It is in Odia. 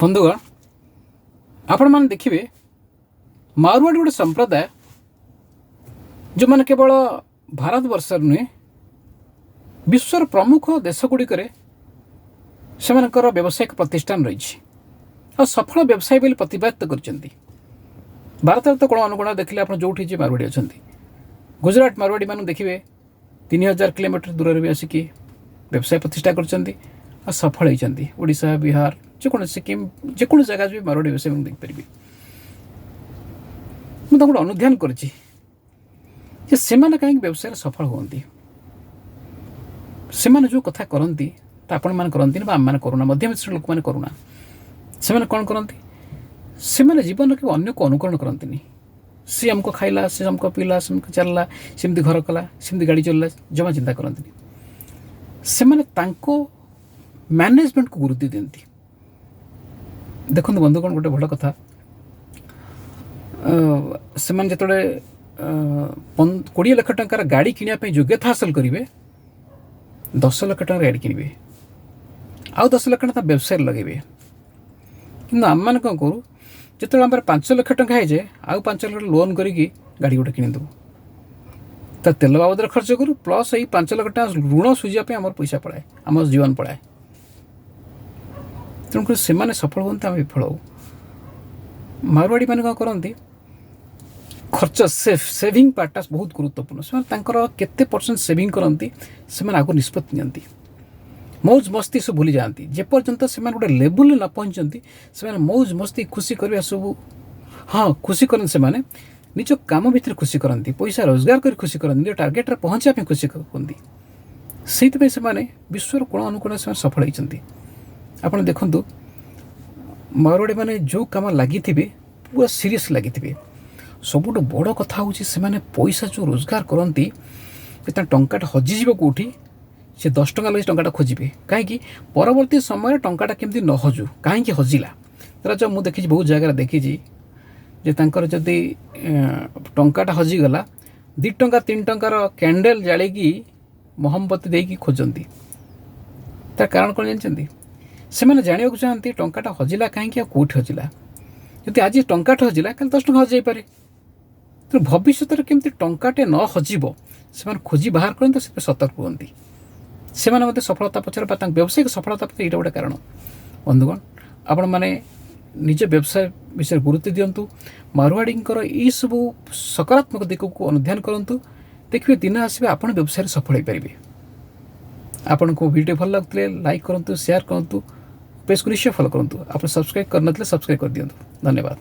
ବନ୍ଧୁଗଣ, ଆପଣମାନେ ଦେଖିବେ ମାରୱାଡ଼ି ଗୋଟେ ସମ୍ପ୍ରଦାୟ ଯେଉଁମାନେ କେବଳ ଭାରତବର୍ଷରେ ନୁହେଁ, ବିଶ୍ୱର ପ୍ରମୁଖ ଦେଶଗୁଡ଼ିକରେ ସେମାନଙ୍କର ବ୍ୟବସାୟିକ ପ୍ରତିଷ୍ଠାନ ରହିଛି ଆଉ ସଫଳ ବ୍ୟବସାୟୀ ବୋଲି ପ୍ରତିପାଦିତ କରିଛନ୍ତି। ଭାରତରେ ତ କୋଣ ଅନୁକୋଣ ଦେଖିଲେ ଆପଣ ଯେଉଁଠି ଯିଏ ମାରୱାଡ଼ି ଅଛନ୍ତି। ଗୁଜୁରାଟ ମାରୱାଡ଼ିମାନଙ୍କୁ ଦେଖିବେ 3000 କିଲୋମିଟର ଦୂରରେ ବି ଆସିକି ବ୍ୟବସାୟ ପ୍ରତିଷ୍ଠା କରିଛନ୍ତି ଆଉ ସଫଳ ହେଇଛନ୍ତି। ଓଡ଼ିଶା, ବିହାର, ଯେକୌଣସି ସିକିମ୍, ଯେକୌଣସି ଜାଗା ବି ମାରୱାଡ଼ି ବ୍ୟବସାୟୀମାନଙ୍କୁ ଦେଖିପାରିବେ। ମୁଁ ତାଙ୍କୁ ଗୋଟେ ଅନୁଧ୍ୟାନ କରିଛି ଯେ ସେମାନେ କାହିଁକି ବ୍ୟବସାୟରେ ସଫଳ ହୁଅନ୍ତି। ସେମାନେ ଯେଉଁ କଥା କରନ୍ତି ତା ଆପଣମାନେ କରନ୍ତିନି ବା ଆମେମାନେ କରୁନା, ମଧ୍ୟବିତ୍ତ ଶ୍ରେଣୀ ଲୋକମାନେ କରୁନା। ସେମାନେ କ'ଣ କରନ୍ତି? ସେମାନେ ଜୀବନରେ କେବେ ଅନ୍ୟକୁ ଅନୁକରଣ କରନ୍ତିନି। ସେ ଆମକୁ ଖାଇଲା, ସେ ଆମକୁ ପିଇଲା, ସେ ଆମକୁ ଚାଲିଲା, ସେମିତି ଘର କଲା, ସେମିତି ଗାଡ଼ି ଚଲିଲା, ଜମା ଚିନ୍ତା କରନ୍ତିନି। ସେମାନେ ତାଙ୍କ ମ୍ୟାନେଜମେଣ୍ଟକୁ ଗୁରୁତ୍ୱ ଦିଅନ୍ତି। ଦେଖନ୍ତୁ ବନ୍ଧୁଗଣ, ଗୋଟେ ବଡ଼ କଥା, ସେମାନେ ଯେତେବେଳେ 20 ଲକ୍ଷ ଟଙ୍କାର ଗାଡ଼ି କିଣିବା ପାଇଁ ଯୋଗ୍ୟତା ହାସଲ କରିବେ, 10 ଲକ୍ଷ ଟଙ୍କାର ଗାଡ଼ି କିଣିବେ ଆଉ 10 ଲକ୍ଷ ଟଙ୍କା ବ୍ୟବସାୟରେ ଲଗାଇବେ। କିନ୍ତୁ ଆମେମାନେ କ'ଣ କରୁ? ଯେତେବେଳେ ଆମର 5 ଲକ୍ଷ ଟଙ୍କା ହେଇଯାଏ, ଆଉ 5 ଲକ୍ଷ ଲୋନ୍ କରିକି ଗାଡ଼ି ଗୋଟେ କିଣିଦେବୁ, ତା ତେଲ ବାବଦରେ ଖର୍ଚ୍ଚ କରୁ, ପ୍ଲସ୍ ଏଇ 5 ଲକ୍ଷ ଟଙ୍କା ଋଣ ଶୁଝିବା ପାଇଁ ଆମର ପଇସା ପଳାଏ, ଆମ ଜୀବନ ପଳାଏ। ତେଣୁକରି ସେମାନେ ସଫଳ ହୁଅନ୍ତି, ଆମେ ବିଫଳ ହଉ। ମାରୱାଡ଼ି ମାନେ କ'ଣ କରନ୍ତି? ଖର୍ଚ୍ଚ ସେଭିଂ ପାର୍ଟଟା ବହୁତ ଗୁରୁତ୍ୱପୂର୍ଣ୍ଣ। ସେମାନେ ତାଙ୍କର କେତେ ପରସେଣ୍ଟ ସେଭିଂ କରନ୍ତି ସେମାନେ ଆଗରୁ ନିଷ୍ପତ୍ତି ନିଅନ୍ତି। ମୌଜ ମସ୍ତି ସବୁ ଭୁଲି ଯାଆନ୍ତି। ଯେପର୍ଯ୍ୟନ୍ତ ସେମାନେ ଗୋଟେ ଲେବୁଲରେ ନ ପହଞ୍ଚନ୍ତି, ସେମାନେ ମୌଜ ମସ୍ତି ଖୁସି କରିବା ସବୁ, ହଁ, ଖୁସି କରନ୍ତି। ସେମାନେ ନିଜ କାମ ଭିତରେ ଖୁସି କରନ୍ତି, ପଇସା ରୋଜଗାର କରି ଖୁସି କରନ୍ତି, ନିଜ ଟାର୍ଗେଟରେ ପହଞ୍ଚିବା ପାଇଁ ଖୁସି ହୁଅନ୍ତି। ସେଇଥିପାଇଁ ସେମାନେ ବିଶ୍ୱର କୋଣ ଅନୁକୋଣରେ ସେମାନେ ସଫଳ ହେଇଛନ୍ତି। ଆପଣ ଦେଖନ୍ତୁ, ମାରୱାଡ଼ି ମାନେ ଯେଉଁ କାମ ଲାଗିଥିବେ ପୁରା ସିରିୟସ୍ ଲାଗିଥିବେ। ସବୁଠୁ ବଡ଼ କଥା ହେଉଛି ସେମାନେ ପଇସା ଯେଉଁ ରୋଜଗାର କରନ୍ତି, ଯେ ତାଙ୍କ ଟଙ୍କାଟା ହଜିଯିବ କେଉଁଠି, ସେ 10 ଟଙ୍କା ଲାଗି ଟଙ୍କାଟା ଖୋଜିବେ। କାହିଁକି? ପରବର୍ତ୍ତୀ ସମୟରେ ଟଙ୍କାଟା କେମିତି ନ ହଜୁ, କାହିଁକି ହଜିଲା। ଧର ମୁଁ ଦେଖିଛି, ବହୁତ ଜାଗାରେ ଦେଖିଛି ଯେ ତାଙ୍କର ଯଦି ଟଙ୍କାଟା ହଜିଗଲା, 2 ଟଙ୍କା 3 ଟଙ୍କାର କ୍ୟାଣ୍ଡେଲ୍ ଜାଳିକି ମହମବତୀ ଦେଇକି ଖୋଜନ୍ତି। ତାର କାରଣ କ'ଣ ଜାଣିଛନ୍ତି? ସେମାନେ ଜାଣିବାକୁ ଚାହାନ୍ତି ଟଙ୍କାଟା ହଜିଲା କାହିଁକି ଆଉ କେଉଁଠି ହଜିଲା। ଯଦି ଆଜି ଟଙ୍କାଟା ହଜିଲା, କାଲି 10 ଟଙ୍କା ହଜିଯାଇପାରେ। ତେଣୁ ଭବିଷ୍ୟତରେ କେମିତି ଟଙ୍କାଟେ ନ ହଜିବ ସେମାନେ ଖୋଜି ବାହାର କରନ୍ତି, ସେଥିପାଇଁ ସତର୍କ ହୁଅନ୍ତି। ସେମାନେ ମଧ୍ୟ ସଫଳତା ପଛରେ ବା ତାଙ୍କ ବ୍ୟବସାୟିକ ସଫଳତା ପଛରେ ଏଇଟା ଗୋଟେ କାରଣ। ବନ୍ଧୁଗଣ, ଆପଣମାନେ ନିଜ ବ୍ୟବସାୟ ବିଷୟରେ ଗୁରୁତ୍ୱ ଦିଅନ୍ତୁ। ମାରୱାଡ଼ିଙ୍କର ଏଇସବୁ ସକାରାତ୍ମକ ଦିଗକୁ ଅନୁଧ୍ୟାନ କରନ୍ତୁ। ଦେଖିବେ ଦିନ ଆସିବେ ଆପଣ ବ୍ୟବସାୟରେ ସଫଳ ହୋଇପାରିବେ। ଆପଣଙ୍କୁ ଭିଡ଼ିଓ ଭଲ ଲାଗୁଥିଲେ ଲାଇକ୍ କରନ୍ତୁ, ସେୟାର କରନ୍ତୁ, ପେଜ୍କୁ ନିଶ୍ଚୟ ଫଲୋ କରନ୍ତୁ। ଆପଣ ସବସ୍କ୍ରାଇବ୍ କରିନଥିଲେ ସବସ୍କ୍ରାଇବ୍ କରିଦିଅନ୍ତୁ। ଧନ୍ୟବାଦ।